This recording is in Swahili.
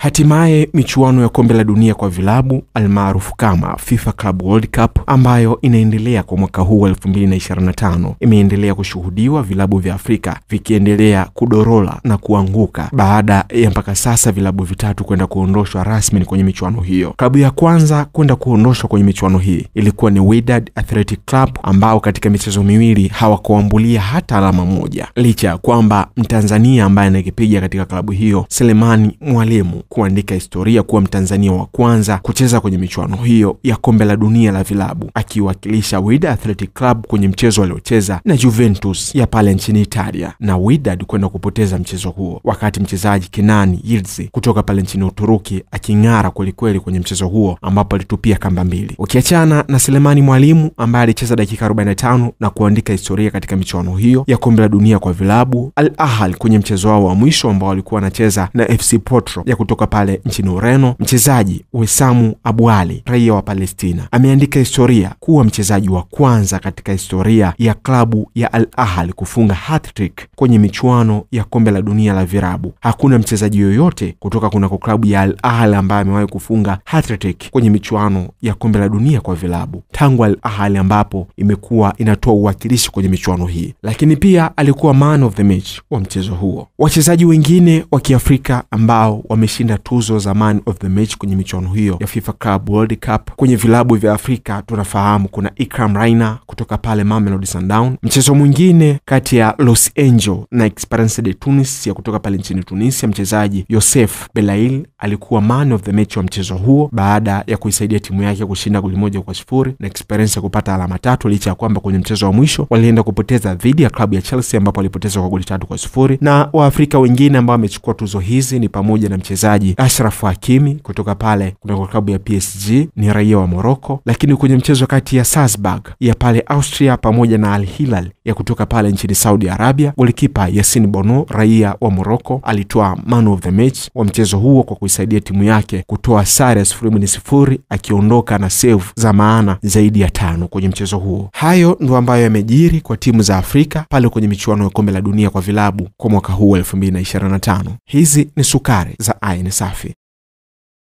Hatimaye michuano ya kombe la dunia kwa vilabu almaarufu kama FIFA Club World Cup ambayo inaendelea kwa mwaka huu 2025 imeendelea kushuhudiwa vilabu vya Afrika vikiendelea kudorola na kuanguka baada ya mpaka sasa vilabu vitatu kwenda kuondoshwa rasmi kwenye michuano hiyo. Klabu ya kwanza kwenda kuondoshwa kwenye michuano hii ilikuwa ni Wydad Athletic Club ambao katika michezo miwili hawakuambulia hata alama moja, licha ya kwamba Mtanzania ambaye anakipiga katika klabu hiyo Selemani Mwalimu kuandika historia kuwa Mtanzania wa kwanza kucheza kwenye michuano hiyo ya kombe la dunia la vilabu akiwakilisha Wydad Athletic Club kwenye mchezo aliocheza na Juventus ya pale nchini Italia, na Wydad kwenda kupoteza mchezo huo, wakati mchezaji Kenan Yildiz kutoka pale nchini Uturuki aking'ara kwelikweli kwenye mchezo huo ambapo alitupia kamba mbili. Ukiachana na Selemani Mwalimu ambaye alicheza dakika 45 na kuandika historia katika michuano hiyo ya kombe la dunia kwa vilabu, Al Ahly kwenye mchezo wao wa mwisho ambao walikuwa wanacheza na FC Porto ya kutoka pale nchini Ureno, mchezaji Wessamu Abu Ali raia wa Palestina ameandika historia kuwa mchezaji wa kwanza katika historia ya klabu ya Al Ahly kufunga hat-trick kwenye michuano ya kombe la dunia la vilabu. Hakuna mchezaji yoyote kutoka kunako klabu ya Al Ahly ambaye amewahi kufunga hat-trick kwenye michuano ya kombe la dunia kwa vilabu tangu Al Ahly ambapo imekuwa inatoa uwakilishi kwenye michuano hii. Lakini pia alikuwa man of the match wa mchezo huo. Wachezaji wengine wa Kiafrika ambao wameshinda tuzo za man of the match kwenye michuano hiyo ya FIFA Club World Cup kwenye vilabu vya Afrika tunafahamu kuna Ikram Raina kutoka pale Mamelodi Sundowns. Mchezo mwingine kati ya Los Angeles na Esperance de Tunis ya kutoka pale nchini Tunisia, mchezaji Yosef Belail alikuwa man of the match wa mchezo huo baada ya kuisaidia timu yake kushinda goli 1-0 na Esperance kupata alama 3, licha ya kwamba kwenye mchezo wa mwisho walienda kupoteza dhidi ya klabu ya Chelsea ambapo walipoteza kwa goli 3-0. Na Waafrika wengine ambao wamechukua tuzo hizi ni pamoja na mchezaji Ashraf Hakimi kutoka pale kutoka klabu ya PSG, ni raia wa Morocco. Lakini kwenye mchezo kati ya Salzburg ya pale Austria pamoja na Al Hilal ya kutoka pale nchini Saudi Arabia, golikipa Yasin Bono raia wa Morocco alitoa man of the match wa mchezo huo kwa kuisaidia timu yake kutoa sare ya 0-0 akiondoka na save za maana zaidi ya 5 kwenye mchezo huo. Hayo ndio ambayo yamejiri kwa timu za Afrika pale kwenye michuano ya kombe la dunia kwa vilabu kwa mwaka huu 2025. Hizi ni sukari za Ayin Safi.